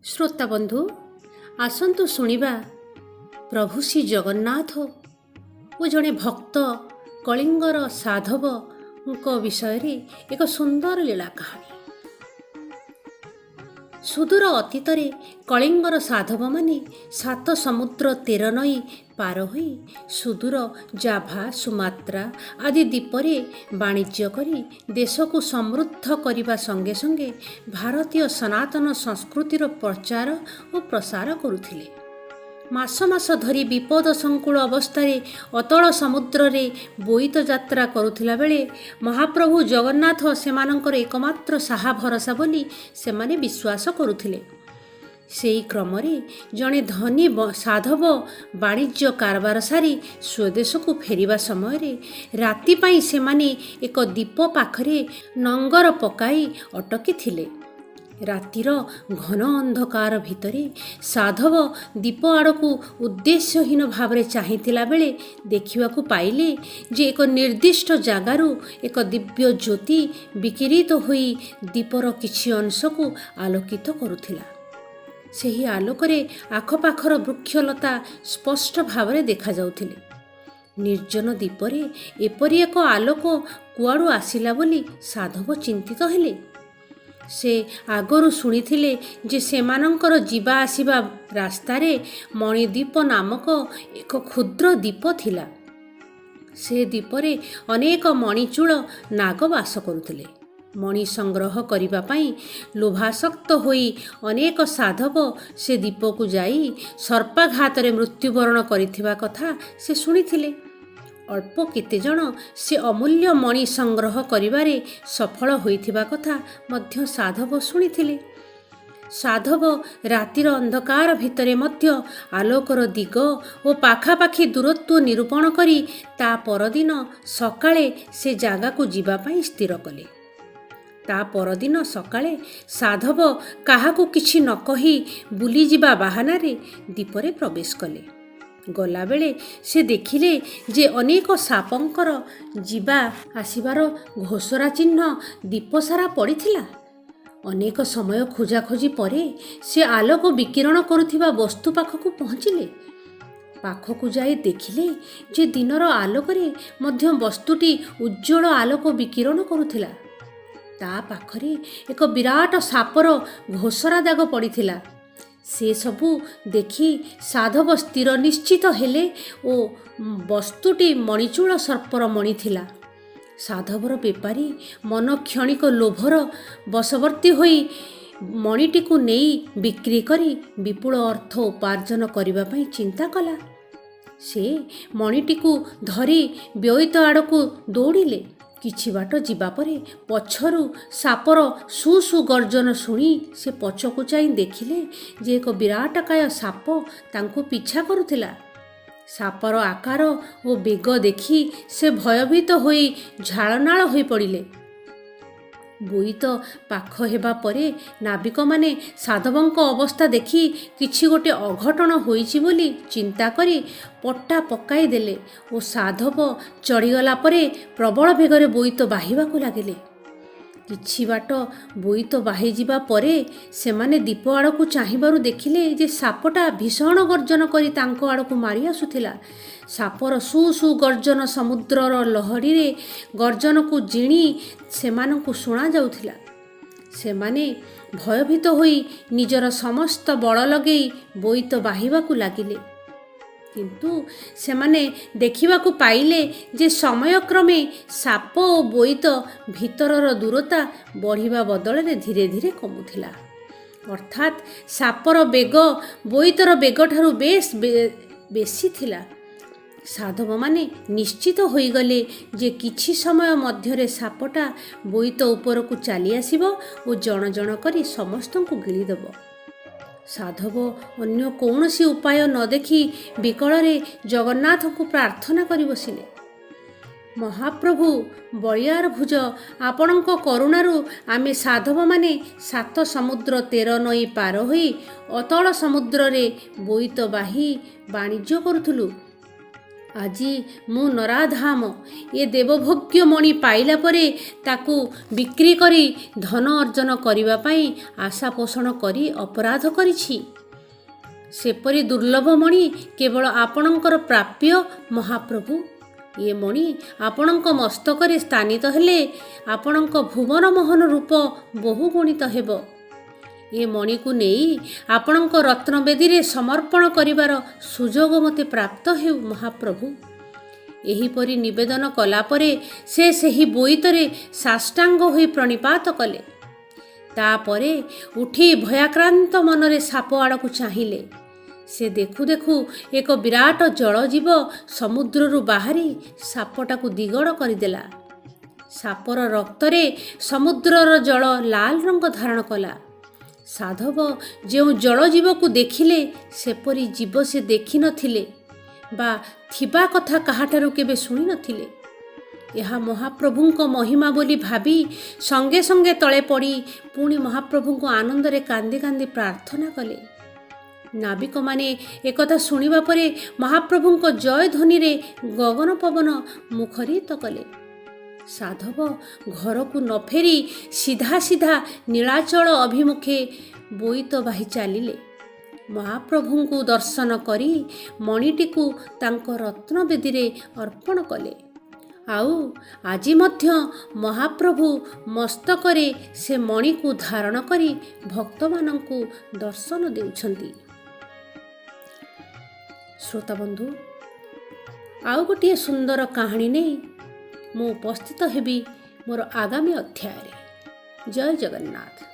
ଶ୍ରୋତା ବନ୍ଧୁ, ଆସନ୍ତୁ ଶୁଣିବା ପ୍ରଭୁ ଶ୍ରୀ ଜଗନ୍ନାଥ ଓ ଜଣେ ଭକ୍ତ କଳିଙ୍ଗର ସାଧବଙ୍କ ବିଷୟରେ ଏକ ସୁନ୍ଦର ଲୀଳା କାହାଣୀ। ସୁଦୂର ଅତୀତରେ କଳିଙ୍ଗର ସାଧବମାନେ ସାତ ସମୁଦ୍ର ତେର ନଈ ପାର ହୋଇ ସୁଦୂର ଜାଭା, ସୁମାତ୍ରା ଆଦି ଦ୍ୱୀପରେ ବାଣିଜ୍ୟ କରି ଦେଶକୁ ସମୃଦ୍ଧ କରିବା ସଙ୍ଗେ ସଙ୍ଗେ ଭାରତୀୟ ସନାତନ ସଂସ୍କୃତିର ପ୍ରଚାର ଓ ପ୍ରସାର କରୁଥିଲେ। ମାସ ମାସ ଧରି ବିପଦ ସଂକୁଳ ଅବସ୍ଥାରେ ଅତଳ ସମୁଦ୍ରରେ ବୋଇତ ଯାତ୍ରା କରୁଥିଲା ବେଳେ ମହାପ୍ରଭୁ ଜଗନ୍ନାଥ ସେମାନଙ୍କର ଏକମାତ୍ର ସାହା ଭରସା ବୋଲି ସେମାନେ ବିଶ୍ୱାସ କରୁଥିଲେ। ସେହି କ୍ରମରେ ଜଣେ ଧନୀ ସାଧବ ବାଣିଜ୍ୟ କାରବାର ସାରି ସ୍ୱଦେଶକୁ ଫେରିବା ସମୟରେ ରାତି ପାଇଁ ସେମାନେ ଏକ ଦ୍ୱୀପ ପାଖରେ ନଙ୍ଗର ପକାଇ ଅଟକିଥିଲେ। ରାତିର ଘନ ଅନ୍ଧକାର ଭିତରେ ସାଧବ ଦ୍ୱୀପ ଆଡ଼କୁ ଉଦ୍ଦେଶ୍ୟହୀନ ଭାବରେ ଚାହିଁଥିଲା ବେଳେ ଦେଖିବାକୁ ପାଇଲେ ଯେ ଏକ ନିର୍ଦ୍ଦିଷ୍ଟ ଜାଗାରୁ ଏକ ଦିବ୍ୟ ଜ୍ୟୋତି ବିକିରିତ ହୋଇ ଦ୍ୱୀପର କିଛି ଅଂଶକୁ ଆଲୋକିତ କରୁଥିଲା। ସେହି ଆଲୋକରେ ଆଖପାଖର ବୃକ୍ଷଲତା ସ୍ପଷ୍ଟ ଭାବରେ ଦେଖାଯାଉଥିଲେ। ନିର୍ଜନ ଦ୍ୱୀପରେ ଏପରି ଏକ ଆଲୋକ କୁଆଡ଼ୁ ଆସିଲା ବୋଲି ସାଧବ ଚିନ୍ତିତ ହେଲେ। ସେ ଆଗରୁ ଶୁଣିଥିଲେ ଯେ ସେମାନଙ୍କର ଯିବା ଆସିବା ରାସ୍ତାରେ ମଣିଦ୍ୱୀପ ନାମକ ଏକ କ୍ଷୁଦ୍ର ଦ୍ୱୀପ ଥିଲା। ସେ ଦ୍ୱୀପରେ ଅନେକ ମଣିଚୂଳ ନାଗ ବାସ କରୁଥିଲେ। ମଣି ସଂଗ୍ରହ କରିବା ପାଇଁ ଲୋଭାସକ୍ତ ହୋଇ ଅନେକ ସାଧବ ସେ ଦ୍ୱୀପକୁ ଯାଇ ସର୍ପାଘାତରେ ମୃତ୍ୟୁବରଣ କରିଥିବା କଥା ସେ ଶୁଣିଥିଲେ। ଅଳ୍ପ କେତେଜଣ ସେ ଅମୂଲ୍ୟ ମଣି ସଂଗ୍ରହ କରିବାରେ ସଫଳ ହୋଇଥିବା କଥା ମଧ୍ୟ ସାଧବ ଶୁଣିଥିଲେ। ସାଧବ ରାତିର ଅନ୍ଧକାର ଭିତରେ ମଧ୍ୟ ଆଲୋକର ଦିଗ ଓ ପାଖାପାଖି ଦୂରତ୍ୱ ନିରୂପଣ କରି ତା ପରଦିନ ସକାଳେ ସେ ଜାଗାକୁ ଯିବା ପାଇଁ ସ୍ଥିର କଲେ। ତା ପରଦିନ ସକାଳେ ସାଧବ କାହାକୁ କିଛି ନ କହି ବୁଲିଯିବା ବାହାନାରେ ଦ୍ୱୀପରେ ପ୍ରବେଶ କଲେ। ଗଲାବେଳେ ସେ ଦେଖିଲେ ଯେ ଅନେକ ସାପଙ୍କର ଯିବା ଆସିବାର ଘୋଷରା ଚିହ୍ନ ଦ୍ୱୀପ ସାରା ପଡ଼ିଥିଲା। ଅନେକ ସମୟ ଖୋଜାଖୋଜି ପରେ ସେ ଆଲୋକ ବିକିରଣ କରୁଥିବା ବସ୍ତୁ ପାଖକୁ ପହଞ୍ଚିଲେ। ପାଖକୁ ଯାଇ ଦେଖିଲେ ଯେ ଦିନର ଆଲୋକରେ ମଧ୍ୟ ବସ୍ତୁଟି ଉଜ୍ଜ୍ୱଳ ଆଲୋକ ବିକିରଣ କରୁଥିଲା। ତା ପାଖରେ ଏକ ବିରାଟ ସାପର ଘୋଷରା ଦାଗ ପଡ଼ିଥିଲା। ସେସବୁ ଦେଖି ସାଧବ ସ୍ଥିର ନିଶ୍ଚିତ ହେଲେ ଓ ବସ୍ତୁଟି ମଣିଚୂଳ ସର୍ପର ମଣି ଥିଲା। ସାଧବର ବେପାରୀ ମନ କ୍ଷଣିକ ଲୋଭର ବଶବର୍ତ୍ତୀ ହୋଇ ମଣିଟିକୁ ନେଇ ବିକ୍ରି କରି ବିପୁଳ ଅର୍ଥ ଉପାର୍ଜନ କରିବା ପାଇଁ ଚିନ୍ତା କଲା। ସେ ମଣିଟିକୁ ଧରି ବୋଇତ ଆଡ଼କୁ ଦୌଡ଼ିଲେ। କିଛି ବାଟ ଯିବା ପରେ ପଛରୁ ସାପର ସୁ ସୁ ଗର୍ଜନ ଶୁଣି ସେ ପଛକୁ ଚାହିଁ ଦେଖିଲେ ଯେ ଏକ ବିରାଟକାୟ ସାପ ତାଙ୍କୁ ପିଛା କରୁଥିଲା। ସାପର ଆକାର ଓ ବେଗ ଦେଖି ସେ ଭୟଭୀତ ହୋଇ ଝାଳନାଳ ହୋଇପଡ଼ିଲେ। ବୋଇତ ପାଖ ହେବା ପରେ ନାବିକମାନେ ସାଧବଙ୍କ ଅବସ୍ଥା ଦେଖି କିଛି ଗୋଟେ ଅଘଟଣ ହୋଇଛି ବୋଲି ଚିନ୍ତା କରି ପଟା ପକାଇ ଦେଲେ ଓ ସାଧବ ଚଢ଼ିଗଲା ପରେ ପ୍ରବଳ ବେଗରେ ବୋଇତ ବାହିବାକୁ ଲାଗିଲେ। କିଛି ବାଟ ବୋଇତ ବାହିଯିବା ପରେ ସେମାନେ ଦ୍ୱୀପ ଆଡ଼କୁ ଚାହିଁବାରୁ ଦେଖିଲେ ଯେ ସାପଟା ଭୀଷଣ ଗର୍ଜନ କରି ତାଙ୍କ ଆଡ଼କୁ ମାଡ଼ି ଆସୁଥିଲା। ସାପର ସୁ ସୁ ଗର୍ଜନ ସମୁଦ୍ରର ଲହଡ଼ିରେ ଗର୍ଜନକୁ ଜିଣି ସେମାନଙ୍କୁ ଶୁଣାଯାଉଥିଲା। ସେମାନେ ଭୟଭୀତ ହୋଇ ନିଜର ସମସ୍ତ ବଳ ଲଗେଇ ବୋଇତ ବାହିବାକୁ ଲାଗିଲେ। କିନ୍ତୁ ସେମାନେ ଦେଖିବାକୁ ପାଇଲେ ଯେ ସମୟକ୍ରମେ ସାପ ଓ ବୋଇତ ଭିତରର ଦୂରତା ବଢ଼ିବା ବଦଳରେ ଧୀରେ ଧୀରେ କମୁଥିଲା। ଅର୍ଥାତ୍ ସାପର ବେଗ ବୋଇତର ବେଗଠାରୁ ବେଶ୍ ବେଶୀ ଥିଲା। ସାଧବମାନେ ନିଶ୍ଚିତ ହୋଇଗଲେ ଯେ କିଛି ସମୟ ମଧ୍ୟରେ ସାପଟା ବୋଇତ ଉପରକୁ ଚାଲି ଆସିବ ଓ ଜଣ ଜଣ କରି ସମସ୍ତଙ୍କୁ ଗିଳିଦେବ। ସାଧବ ଅନ୍ୟ କୌଣସି ଉପାୟ ନ ଦେଖି ବିକଳରେ ଜଗନ୍ନାଥଙ୍କୁ ପ୍ରାର୍ଥନା କରି ବସିଲେ। ମହାପ୍ରଭୁ ବଳିଆର ଭୁଜ, ଆପଣଙ୍କ କରୁଣାରୁ ଆମେ ସାଧବମାନେ ସାତ ସମୁଦ୍ର ତେର ନଈ ପାର ହୋଇ ଅତଳ ସମୁଦ୍ରରେ ବୋଇତ ବାହି ବାଣିଜ୍ୟ କରୁଥିଲୁ। ଆଜି ମୁଁ ନରାଧାମ ଏ ଦେବଭୋଗ୍ୟ ମଣି ପାଇଲା ପରେ ତାକୁ ବିକ୍ରି କରି ଧନ ଅର୍ଜନ କରିବା ପାଇଁ ଆଶା ପୋଷଣ କରି ଅପରାଧ କରିଛି। ସେପରି ଦୁର୍ଲଭ ମଣି କେବଳ ଆପଣଙ୍କର ପ୍ରାପ୍ୟ ମହାପ୍ରଭୁ। ଏ ମଣି ଆପଣଙ୍କ ମସ୍ତକରେ ସ୍ଥାନିତ ହେଲେ ଆପଣଙ୍କ ଭୁବନ ମୋହନ ରୂପ ବହୁଗୁଣିତ ହେବ। ଏ ମଣିକୁ ନେଇ ଆପଣଙ୍କ ରତ୍ନବେଦୀରେ ସମର୍ପଣ କରିବାର ସୁଯୋଗ ମୋତେ ପ୍ରାପ୍ତ ହେଉ ମହାପ୍ରଭୁ। ଏହିପରି ନିବେଦନ କଲା ପରେ ସେ ସେହି ବୋଇତରେ ସାଷ୍ଟାଙ୍ଗ ହୋଇ ପ୍ରଣିପାତ କଲେ। ତାପରେ ଉଠି ଭୟାକ୍ରାନ୍ତ ମନରେ ସାପ ଆଡ଼କୁ ଚାହିଁଲେ। ସେ ଦେଖୁ ଦେଖୁ ଏକ ବିରାଟ ଜଳଜୀବ ସମୁଦ୍ରରୁ ବାହାରି ସାପଟାକୁ ଦିଗଡ଼ କରିଦେଲା। ସାପର ରକ୍ତରେ ସମୁଦ୍ରର ଜଳ ଲାଲ ରଙ୍ଗ ଧାରଣ କଲା। ସାଧବ ଯେଉଁ ଜଳଜୀବକୁ ଦେଖିଲେ, ସେପରି ଜୀବ ସେ ଦେଖିନଥିଲେ ବା ଥିବା କଥା କାହାଠାରୁ କେବେ ଶୁଣିନଥିଲେ। ଏହା ମହାପ୍ରଭୁଙ୍କ ମହିମା ବୋଲି ଭାବି ସଙ୍ଗେ ସଙ୍ଗେ ତଳେ ପଡ଼ି ପୁଣି ମହାପ୍ରଭୁଙ୍କୁ ଆନନ୍ଦରେ କାନ୍ଦି କାନ୍ଦି ପ୍ରାର୍ଥନା କଲେ। ନାବିକମାନେ ଏକଥା ଶୁଣିବା ପରେ ମହାପ୍ରଭୁଙ୍କ ଜୟଧ୍ୱନିରେ ଗଗନ ପବନ ମୁଖରିତ କଲେ। ସାଧବ ଘରକୁ ନ ଫେରି ସିଧା ସିଧା ନୀଳାଚଳ ଅଭିମୁଖେ ବୋଇତ ବାହି ଚାଲିଲେ। ମହାପ୍ରଭୁଙ୍କୁ ଦର୍ଶନ କରି ମଣିଟିକୁ ତାଙ୍କ ରତ୍ନବେଦୀରେ ଅର୍ପଣ କଲେ। ଆଉ ଆଜି ମଧ୍ୟ ମହାପ୍ରଭୁ ମସ୍ତକରେ ସେ ମଣିକୁ ଧାରଣ କରି ଭକ୍ତମାନଙ୍କୁ ଦର୍ଶନ ଦେଉଛନ୍ତି। ଶ୍ରୋତାବନ୍ଧୁ, ଆଉ ଗୋଟିଏ ସୁନ୍ଦର କାହାଣୀ ନେଇ ମୁଁ ଉପସ୍ଥିତ ହେବି ମୋର ଆଗାମୀ ଅଧ୍ୟାୟରେ। ଜୟ ଜଗନ୍ନାଥ।